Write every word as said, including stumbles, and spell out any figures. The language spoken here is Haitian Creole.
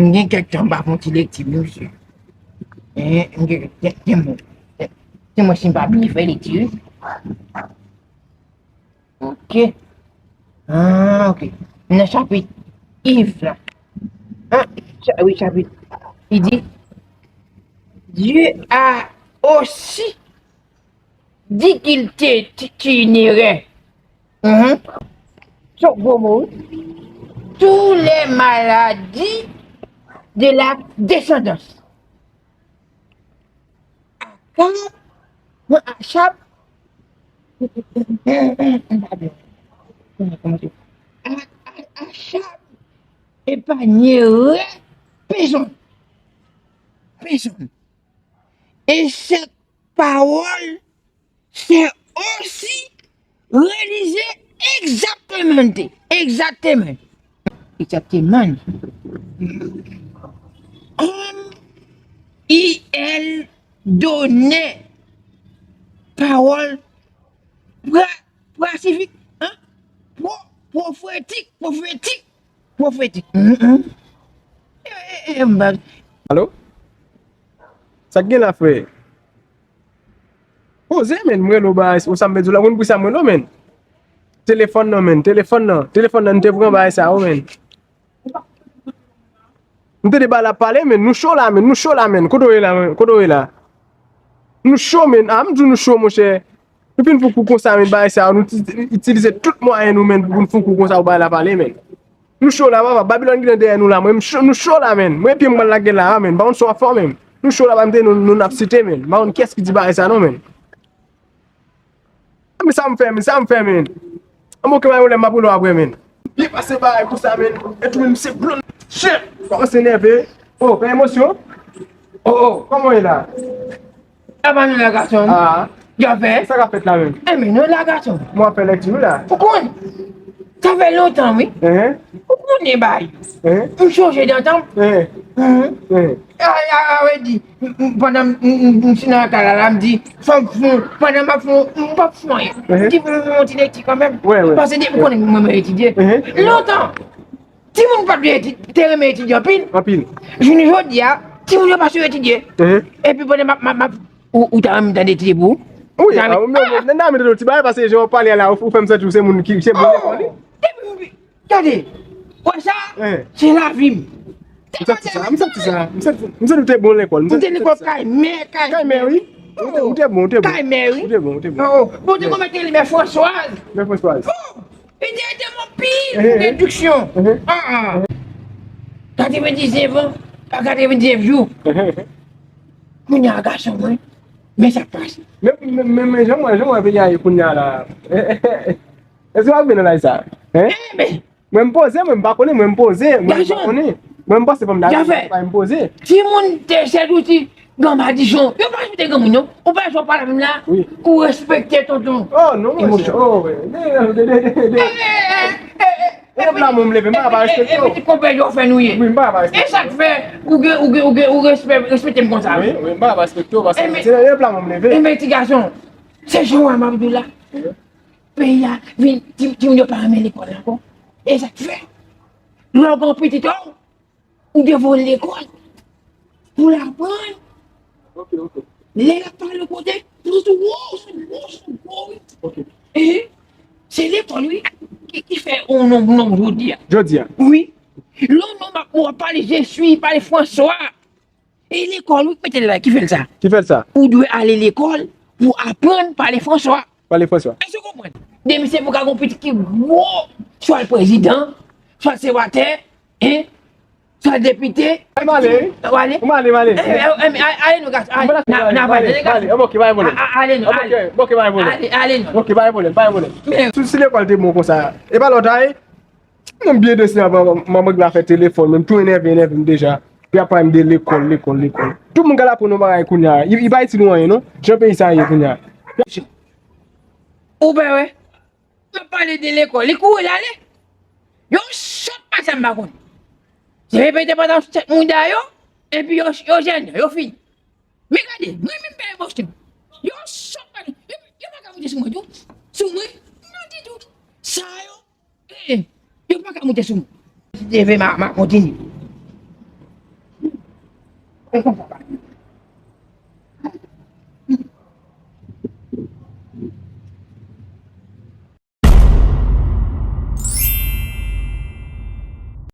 M gen kèk tan m pa fè yon ti lekti, wi, mesye. Eh, m gen, gen, gen mwen. Se mwen si m pa byen fè lekti, wi. Ok. Ah, ok. Nan chapit Iv la. Ah, cha- wi, chapit. Li di, Dieu a aussi dit qu'il te- t'itinérè. Mhm. Se yon gwo mo, wi. Tous les maladies de la descendance. Akab, non, Achab, A- A- Achab épargnera personne. Personne. Et cette parole c'est aussi réalisé exactement. Exactement. Exactement. Comme il est donné parole pra- pacifique, hein? Pro- prophétique, prophétique, prophétique. Mm, mm. Eh, eh, eh, m pa- Alo? Sa k gen la, frè? Poze, men, m rele w bagay, ou sa m vle di w la, moun pou sa m rele w, men. Telefòn nan, men, telefòn nan, telefòn nan, nou te pran bagay sa yo, men. Nou te de bagay la pale, men, nou cho la, men, nou cho la, men, kote w ye la, men, kote w ye la? Nou cho, men, a, m di w nou cho, monchè. Nou fin fou kou konsa, men, bagay sa yo, nou ti- itilize tout mwayen nou, men, pou nou fou kou konsa, pou bagay la pale, men. Nou cho la, papa. Babilòn ki nan dèyè nou la, mwen, m cho, nou cho la, men. Mwen, pye m pral lage la, men. M pa konn sa w ap fè, men. Nou cho la, pa m te nou, nou n ap site, men. M pa konn kiyès ki di bagay sa, non, men. Men sa m fè, men, sa m fè, men. An, bon, ke bagay, m ap rele w apre, men. Byen pase bagay konsa, men. E tou, men, se blonn. Shit! Kòmanse nève. Oh, gen emosyon? Oh, oh. Kòman w ye la? Apa nou la gason? Ah. Djafè? Sa k ap fèt la menm? Enben nou la gason. Mwen ap fè lèkti wi la. Ou konn? Sa fè lontan wi. Enhen. Ou konnen bagay yo. Enhen. M chonje dan tan. Enhen. Enhen. Enhen. A, a, a, vle di, m, m, pandan m, m, m, m si nan kay la, la, m di, fò m fon, pandan m ap fon, m p ap fon anyen. Enhen. M di, fò m fon ti lèkti kanmenm. Wi, wi. Paske depi konnen mwen, mwen etidye. Enhen. Lontan. Timoun pa t vle eti- te renmen etidye anpil. Anpil. Jounen jodi a, timoun yo pa sou etidye. Epi pandan m ap, m ap, m ap, ou, ou ta renmen tande etidye pou ou? Wi, a, mwen, mwen, nan mete ti bagay, paske jan w pale a la, ou, ou fè m santi w se moun ki, se bon lekòl, wi. Depi m, gade, wè sa, se lavi m. M santi sa, m santi sa, m santi, m santi w te bon lekòl, m santi sa. M te lekòl kay mè, kay mè, wi. Ou te, ou te bon, ou te bon. Kay mè, wi. Ou te bon, ou te bon. Oh, oh. Bon, te konn mete li, mè Françoise. Mè Françoise. Oh! Li te ede m anpil pou rediksyon. An, an. Katrevendiznèf an, katrevendiznèf jou. Kounye a gason mwen, men sa k pase. Men, men, men, men jan mwen, jan mwen vin ale kounye a la. Èske w ap vin nan laj sa? Enben. Mwen m poze, mwen m pa konnen, mwen m poze, mwen m pa konnen. Mwen m panse fò m ta vin, mwen m poze. Timoun te sèt ou ti Gran madichon, yo pa respekte granmoun yo. Ou pa wè sa w pale avè m la? Wi. Ou respekte tonton. Oh non, monchè. Oh, wi. De, de, de, de, de. E, e, e, e, e, e, lanmou m leve, m pa ka pa respekte w. E pitit konpè yo fè nou ye. Wi, m pa ka pa respekte w. E sa k fè ou gen, ou gen, ou gen, ou respè, respekte m konsa? Wi, wi, m pa ka pa respekte w, paske se lanmou m leve. Enben ti gason, se jan w wè m ap di w la. Peyi a vin, ti, timoun yo pa renmen lekòl ankò. E sa k fè, lè w gen pitit ou, ou devore lekòl pou l aprann. Ok, ok. Lè l ap pale kote, pou sou wo, sou wo, sou wo, wi. Ok. E se lekòl, wi, ki, ki fè yon nonm, nonm jodi a. Jodi a. Wi. Lè yon nonm ap, w ap pale, je suis, pale François. E lekòl, wi, k mete l la, ki fè l sa. Ki fè l sa. Ou dwe ale lekòl pou aprann pale François. Pale François. Èske w konprann? Depi se pou ka gon pitit ki gwo, swa l prezidan, swa l senatè, en, swa l depite. M ale, wi. W ale? M ale, m ale. E, e, e, ale nou, gason, ale. N a, n a pale, gason. Ale, ok, pa gen pwoblèm. A, a, ale nou, ale. Ok, pa gen pwoblèm. Ale, ale nou. Ok, pa gen pwoblèm, pa gen pwoblèm. Men si, si lekòl te bon konsa, e pa lòt a ye. Mwen byen desi avan, manman la fè telefòn, men m tou enève, enève m deja. Epi ap pale m de lekòl, lekòl, lekòl. Tout moun k al aprann yon bagay kounye a. Li, li pa itil ou anyen, non. Jan peyi sa ye kounye a. Ou pa wè? M ap pale de lekòl. Li kouri l ale. Yon sòt pa sa m pa konn. Se repete pandan sèt mouda yo, epi yo, yo jèn, yo fini. Men gade, mwen menm pa emosyon. Yo sòt pa, yo, yo pa ka moute sou mwen tou. Sou mwen, non ditou. Sa yo, eh, eh, yo pa ka moute sou mwen. Leve, m a, m a kontinye. E konsa pa gen.